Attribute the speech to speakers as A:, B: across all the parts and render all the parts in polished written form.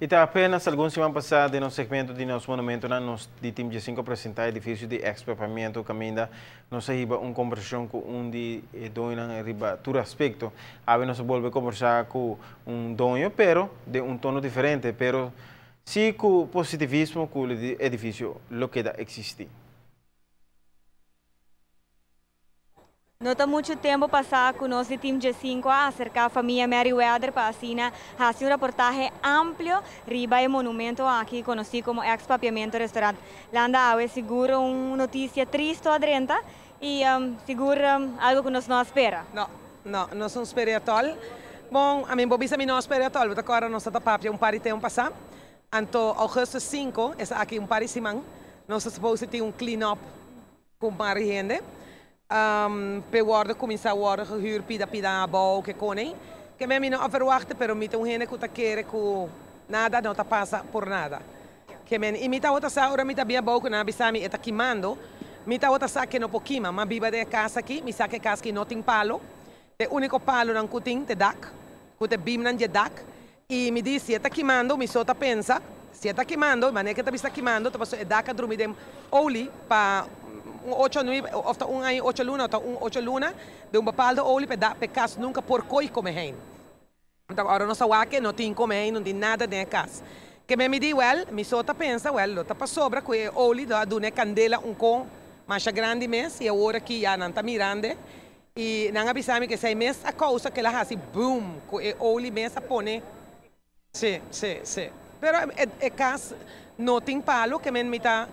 A: Y ta apenas algun siman pasa den nos segmento di nos monumentonan nos di Team G5 a presenta edificio di ex Papiamento caminda nos a hiba un conversacion cu un di e doñonan riba tur aspecto. Awe nos a bolbe conversa cu un doño pero den un tono diferente pero si cu positivismo cu edificio lo keda existi.
B: No ta muchu tempu pasá ku nos di Team G-sinku a aserká famia Merryweather pa asina hasi un raportahe amplio riba e monumento aki konosí komo Ex Papiamento Restaurant. Landa awe sigur un notisia tristu a drenta i sigur algu ku nos no a spera.
C: No, no, nos no spera atòl. Bon, ami bo bisa mi no a spera atòl, bo ta kòrda nos ta ta papia un par di tempu pasá. Anto augustus sinku, esaki un par di siman, nos ta supose tin un clean up. Ku mari hende p'e wòrdu kuminsá wòrdu gehuur pida pida abou ke kone. Ke men mi no a verwachta pero mi ta un hende ku ta kere ku nada no ta pasa por nada. Ke men i mi tabata sa ora mi ta bin abou ku nan a bisa mi e ta kimando, mi tabata sa ke no por kima. M'a biba den e kas aki, mi sa ke e kas aki no tin palo. E úniko palonan ku tin t'e dak, ku t'e bimnan dje dak. I mi di, si e ta kimando, mi so ta pensa, si e ta kimando, manera ke ta bisa kimando, ta pasobra e dak a drumi den olie pa un ocho nui, of ta un aña i ocho luna, of ta un ocho luna, den un bepaalde olie pa e dak, pa e kas nunka por koi kome hein. Anto ora nos a wak e no tin kome hein, no tin nada den e kas. Ke men mi di, wèl, mi so ta pensa, wèl, lo ta pasobra ku e olie lo a duna e kandela un kon masha grandi mes, i awor aki ya nan ta mirande. I nan a bisa mi ku esei mes a kousa ku el a hasi boom, ku e olie mes a pone. Sí, sí, sí. Pero e e kas no tin palu, ke men mi ta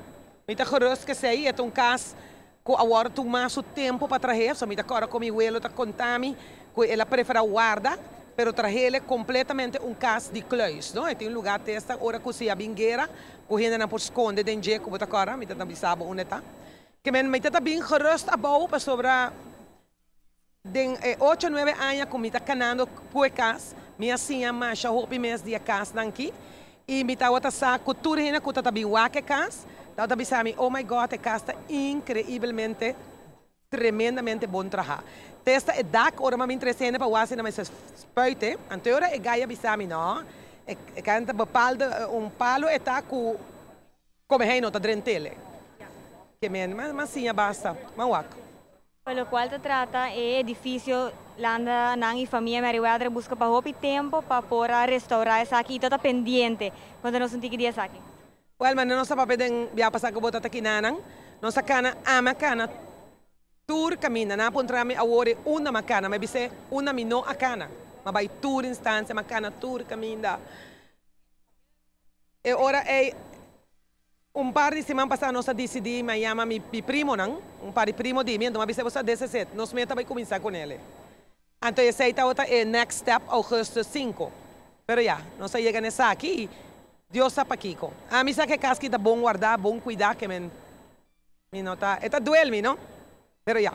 C: mi ta gerust ku esei. E ta un kas ku awor tuma su tempu pa trah'é. So mi ta kòrda ku mi welo ta konta mi ku el a preferá warda, pero trah'el kompletamente un kas di kluis, no. E tin un lugá testa ora ku si a bin guera ku hendenan por skonde den dje ku bo ta kòrda, mi ta ta bisa bo unda e ta. Ke men mi ta ta bin gerust abou pasobra den e ocho nuebe aña ku mi ta kanando ku e kas, mi a siña masha hopi mes di e kasnan aki i mi tabata sa ku tur hende ku ta ta bin wak e kas tabata bisa mi, oh my God e kas ta inkreibelmente tremendamente bon traha. Testa e dak ora mi a bin trese hende pa wak asina mi sa spuite, anto e ora e gai a bisa mi no, e kanta bepaalde un palo e ta ku. Come hei no ta drentele. Ke men ma siña basta, ma wak.
B: Pa locual ta trata e edificio landa nan y famia Merryweather a busca pa hopi tempo pa por a restaura esaki y ta ta pendiente. Conta nos un tiki di esaki.
C: Wel manera nos ta papia den bia pasa cu bo ta ta kinanan, nos a cana, ami a cana tur caminda. Nan a puntra mi awor e unda mi a cana, mi a bis'e unda mi no a cana. Mi a bay tur instancia, mi a cana tur caminda. E ora ei, un par di siman pasá nos a disidí, mi a yama mi mi primonan, un par di primo di mi, anto mi a bisa boso a dcc, nos meta bai kuminsá ku nele. Anto esei tabata e next step augustus sinku. Pero ya, nos a yega na esaki i Dios sa pakiko. Ami sa ku e kas ki ta bon wardá, bon kuidá, ke men mi no ta, e ta duel mi no, pero ya.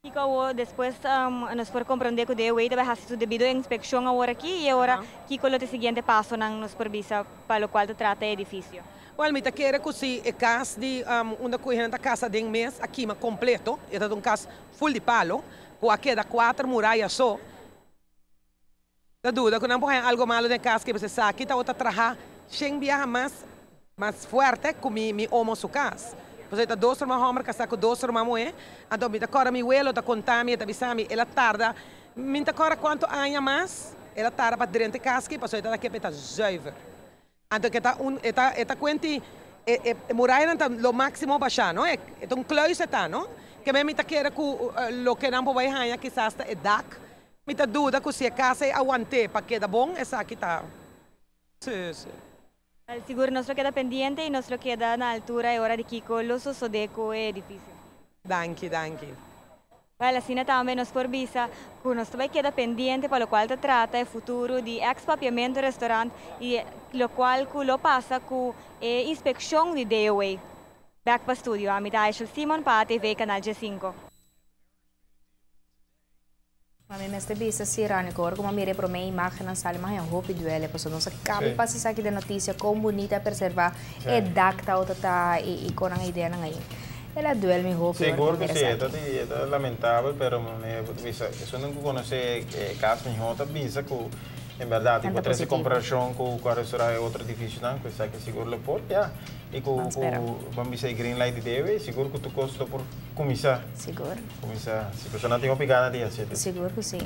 B: Kiko awor despues nos por comprende cu DOW ta bay haci su debido inspeccion awor aki y awor kiko lo ta e siguiente pasonan nos por bisa pa locual ta trata e edificio?
C: Wel mi ta kere cu si e cas di unda cu hende ta casa den mes a kima completo, e ta un cas full di palo cu a keda cuater muraya so, Ta duda ku nan por haña algo malo den kas ke pasobra esaki tabata traha shen biaha mas mas fuerte ku mi mi omo su kas. Pasobra e ta dos ruman hòmber kasá ku dos ruman muhé. Anto mi ta kòrda mi welo ta konta mi, e ta bisa mi el a tarda mi no ta kòrda kuantu aña mas el a tarda pa drenta e kas aki pasobra e tabata ke pa e ta zuiver. Anto ke ta un e ta e ta kuenti e e e murayanan ta lo máksimo bashá no e e ta un kluis e ta no ke men mi ta kere ku loke nan por bai haña kisas ta e dak mi ta duda ku si e kas ei awant'é pa keda bon esaki ta sí sí.
B: Sigur nos lo keda pendiente y nos lo keda na altura e ora di kiko lo sosode ku e edifisio.
C: Danki danki.
B: Wel, asina tambe nos por bisa cu nos ta bay keda pendiente pa locual ta trata e futuro di ex Papiamento Restaurant y locual cu lo pasa cu e inspeccion di DOW. Back pa studio, ami ta Aishel Simon pa ATV Canal G-cinco.
D: Ma mi mester bisa si Ranico, ora ku mi a mira e promé imágennan sali mi a haña hopi duele pasobra nos a kaba di pasa esaki den notisia kon bunita a preservá e dak tabata ta i kon nan a ideanan ahí. El a duel mi hopi ora
A: ku
D: mi
A: Sigur
D: mira
A: ku si, e
D: esaki.
A: ta di e ta lamentabel pero mi por bisa esunnan ku konosé e kas mihó ta bisa ku. En berdat,
D: Tanta
A: por e
D: positivo.
A: Komparashon ku a restourá otro edifisionan, ku esaki sigur lo por, ya. I ku
D: Ban spera.
A: Ban bisa green light di DEWE, sigur ku tur kos por kuminsá.
D: Sigur.
A: Kuminsá, si persona tin gana di hasi.
D: Sigur ku si.